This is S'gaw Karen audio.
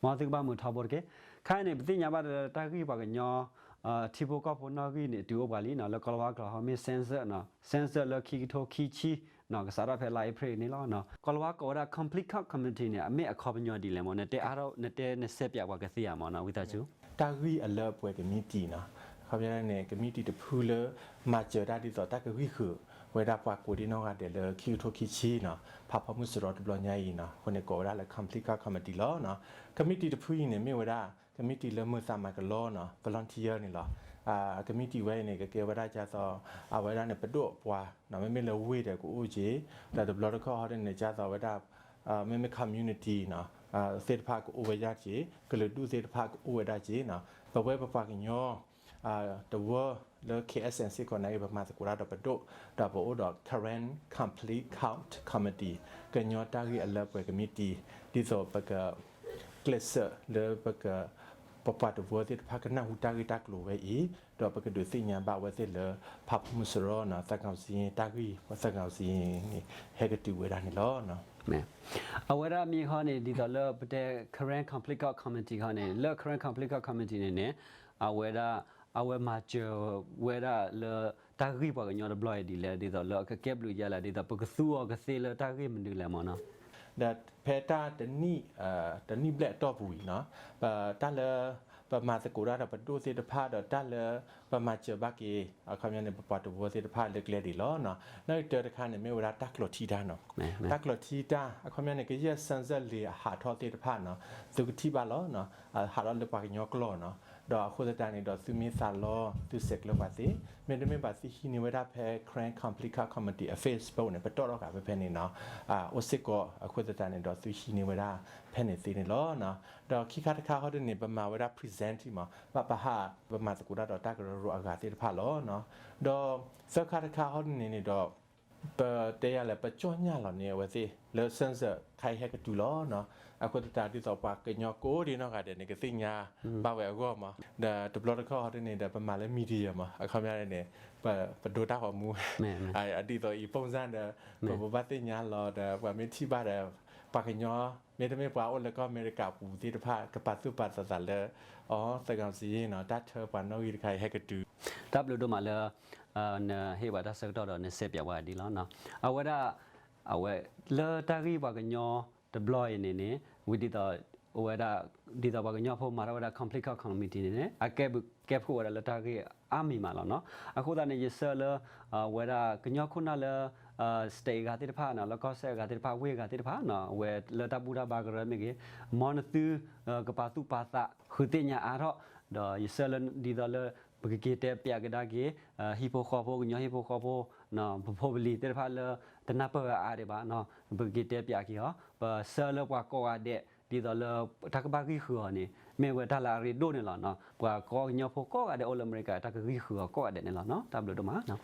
မ်သုကဘၣ်မုာ်ထီဘိတက့ၢ်. ခဲအံၤန့ၣ် ပသ့ၣ်ညါဘၣ်ဒီးတၢ်ဂ့ၢ်ပှၤကညီ ထံဖိကီၢ်ဖိနီၣ်ဂံၢ်န့ၣ် တုၤအိၣ်ပှၤလံနီၤ, လၢကီၢ်လၤဝါကျိာ်ဟီ မ့ၢ် census နီၤ, census လၢခံကထိခံဆံ ကစးထီၣ်ဖဲလါအ့ဖြ့ၣ်န့ၣ်လီၤ. ကီၢ်လၤဝါကိးဝဲဒၣ် Complete Caucus Committee န့ၣ် အမ့ၢ်အခီပညီဒ်လဲၣ်မ့ၢ် နတဲအါထီၣ် နတဲနစဲးပၠးပှၤကသ့ဧါမ့ၢ်နီၤ ဝံသးစူၤ. တၢ်ဂ့ၢ်အလၢအပှဲၤကမံးတံာ်နီၤ, အခီပညီန့ၣ် ကမံးတံာ်တဖုလၢ မၤစၢၤတၢ်ဒ်သိးတၢ်ကဂံၢ်ဃုာ်ဝဲဒၣ်ပှၤကိးဒံနီၢ်ဂၤဒဲးလၢခံကထိခံဆံနီၤ, ဖးဖီမုၢ်စရီတဘျီညါအံၤနီၤ, အဃိန့ၣ်ကိးဝဲဒၣ်လၢ Complete Caucus Committee လီၤ. ကမံးတံာ်တဖုအံၤန့ၣ် မ့ၢ်ဝဲဒၣ် ကမံးတံာ်လၢမၤသးမၤကလီနီၤ, volunteer န့ၣ်လီၤ. ကမံးတံာ်ဝဲအံၤန့ၣ် ကကဲဝဲဒၣ်ဒ်သိး အဝဲဒၣ်န့ၣ် ပဒိၣ်အပှၤနီၤ, မ့မ့ၢ်လၢဝ့ၢ်ဒီးကအိၣ်က့ၤ, ဒီးတဘျီတခီၣ်ဟီဒ်န့ၣ် ဒ်သိးဝဲဒၣ် မ့မ့ၢ် community နီၤ, သ့ၣ်တဖၣ်ကအိၣ်ဝဲဒၣ်က့ၤ, ကလုာ်ဒူၣ်သ့ၣ်တဖၣ်ကအိၣ်ဝဲဒၣ်က့ၤနီၤ, ပဝဲပပှၤကညီ တဝၢလၢ K S N စ့ၢ်ကီးန့ၣ် ပမၤသကိးတၢ်ဒီးပဒိၣ်, ဒီးပအိၣ်ဒီး Karen Complete Caucus Committee ကညီတၢ်ဂ့ၢ်အလၢပှဲၤကမံးတံာ်, ဒ်သိးပက ကျဲးစၢးလၢပက ပပှၤတဝၢသ့ၣ်တဖၣ်ကနၢ်ဟူတၢ်ဂ့ၢ်တၢ်ကျိၤဝဲအံၤ, ဒီးပကဒုးသ့ၣ်ညါဘၣ်အဝဲသ့ၣ်လၢ ဖးဖီမုၢ်စရီနီၤ, သၢကီၢ်စံယ့ၣ် တၢ်ဂ့ၢ်သၢကီၢ်စံယ့ၣ်န့ၣ် ဟဲကတုၤဝဲဒၣ်န့ၣ်လီၤ. အဝဲဒၣ်မ့ၢ်ခီန့ၣ် ဒ်သိးလၢပတဲ Karen Complete Caucus Committee ခီန့ၣ်, လၢ Karen Complete Caucus Committee န့ၣ်န့ၣ် အဝဲဒၣ် အဝဲမၤစၢၤဝဲဒၣ်လၢ တၢ်ဂ့ၢ်ပှၤကညီတဘျီအံၤဒ်လဲၣ်, ဒ်သိးလၢအကကဲဘျုးယါလဲၣ်, ဒ်သိးပကသူအီၤကသ့လၢတၢ်ဂ့ၢ်မနုၤလဲၣ်မ့ၢ်နီၤ. ဒီးဖဲတၢ်တနံၣ် တနံၣ်ဘျဲၣ်အတီၢ်ပူၤအံၤနီၤ, တၢ်လၢ ပမၤသကိးတၢ်ဒီးပဒိၣ်သ့ၣ်တဖၣ်ဒီးတၢ်လၢ ပမၤစၢၤဘၣ်က့ၤ အခီပညီန့ၣ် ပပှၤတဝၢသ့ၣ်တဖၣ်လၢကျဲဒ်လဲၣ်နီၤ. နီၣ်ဂံၢ်တၢတခါန့ၣ် မ့ၢ်ဝဲဒၣ်တၢ်ကျိးထံတၢ်နီၤ. တၢ်ကျိးထံတၢ် အခီပညီန့ၣ် ကယဲၢ် census လံာ်အဟးထီၣ်သ့ၣ်တဖၣ်နီၤ, သုကထံၣ်ဘၣ်လီၤနီၤ, ဟးထီၣ်လၢပှၤကညီကျိာ်နီၤ. ဒီးအဃိသတးန့ၣ်ဒီး သုမ့ၢ်သးလီ သုဆဲးကျၢပှၤသ့, မ့တမ့ၢ်ဘၣ်သုဟံးန့ၢ်ဝဲဒၣ်ဖဲ Karen Complete Caucus Committee အ Facebook န့ၣ် ပတီၢ်ထီၣ်ဃာ်ဖဲဖဲန့ၣ်နီၤ, အိၣ်စ့ၢ်ကီး, အဃိသတးန့ၣ်ဒီး သုဟံးန့ၢ်ဝဲဒၣ်ဖဲန့ၣ်သ့န့ၣ်လီၤ. ဒီးခံခါတခါဟီဒ်န့ၣ် ပမၤဝဲဒၣ် present မး, ဘၣ်ပဟး ပမၤသကိးတၢ်ဒီးတၢ်ကရၢကရိအဂၤသ့ၣ်တဖၣ်လီၤ. ဒီးသၢခါတခါဟီဒ်န့ၣ်န့ၣ်ဒီး ပတဲယၤလဲၣ် ပကၠီၣ်ညၣ်လီၤန့ၢ်အဝဲသ့ၣ်လၢ census ခါအံၤဟဲကတုၤလီၤ. အဃိသတးဒ်သိးပှၤကညီကိးဒံနီၢ်ဂၤဒဲးန့ၣ် ကသ့ၣ်ညါဘၣ်ဝဲအဂီၢ်မး, ဒီးတဘျီတခီၣ်ဟီဒ်န့ၣ်ဒီး ပမၤလၢ media မး, အခီပညီန့ၣ် ပဒိတၢ်ဂီၤမူ ဒ်သိးအံၤ ပုံစံ ဒီး ပဘၣ်သ့ၣ်ညါလီၤဒီး ပှၤမ့ၢ်ထံၣ်ဘၣ်ဒီး ပှၤကညီ မ့တမ့ၢ်ပှၤအိၣ်လၢကီၢ်အမဲရကၤပူၤသ့ၣ်တဖၣ် ကပာ်သူၣ်ပာ်သးသးလၢ အီ သၢကီၢ်စံယ့ၣ်နီၤ, တၢ်ထၢပှၤနီၣ်ဂံၢ်တခါအံၤဟဲကတုၤ. တၢ်ဘျုးဒိၣ်မးလၢ နဟ့ၣ်ပှၤတၢ်ဆၢကတီၢ်ဒီးနစဲးပၠးဝဲဒ်လီၤ. အဝဲဒၣ် အဝဲ လၢတၢ်ဂ့ၢ်ပှၤကညီတဘျီအံၤန့ၣ်န့ၣ် ဝံၤဒ်သိး အဝဲဒၣ် ဒ်သိးပှၤကညီဖိမၤထီၣ်ဝဲဒၣ် Complete Caucus Committee န့ၣ်န့ၣ် အကဲဘျုးကဲဖှိၣ်ဝဲဒၣ်လၢတၢ်ဂ့ၢ်အါမံၤမးလီၤနီၤ. အဃိသတးန့ၣ် ယဆၢလၢ အဝဲဒၣ်ကညီခိၣ်နၢ်လၢ state အဂၤသ့ၣ်တဖၣ်နီၤ, လၢကီၢ်စဲၣ်အဂၤသ့ၣ်တဖၣ်, ဝ့ၢ်အဂၤသ့ၣ်တဖၣ်နီၤ, အဝဲလၢတၢ်ဘူၣ်တၢ်ဘါကရၢမ့ၢ်ဂ့ၤ, မ်နသု ကပာ်သူၣ်ပာ်သး ဃုသ့ၣ်ညါအါထီၣ်, ဒီးယဆၢလၢဒ်သိးလၢ ပကက့ၤတဲပၠးကဒါက့ၤ ဟံၣ်ဖိဃီဖိ, ကညီဟံၣ်ဖိဃီဖိ, ပဖိပလံၤသ့ၣ်တဖၣ်လၢ တနၢ်ပၢၢ်ဝဲအါဒံးဘၣ်နီၤ, ပကက့ၤတဲပၠးက့ၤအီၤ, ပဆၢလၢပှၤကိးဂၤဒဲး ဒ်သိးလၢတၢ်ကဘၣ်ဂံၢ်ဃုာ်အီၤန့ၣ် မ့ၢ်ဝဲတၢ်လၢအရ့ဒိၣ်န့ၣ်လီၤနီၤ. ပှၤကညီဖိကိးဂၤဒဲးအိၣ်လၢအမဲရကၤ တၢ်ကဂံၢ်ဃုာ်အီၤကိးဂၤဒဲးန့ၣ်လီၤနီၤ. တၢ်ဘျုးဒိၣ်မးနီၤ.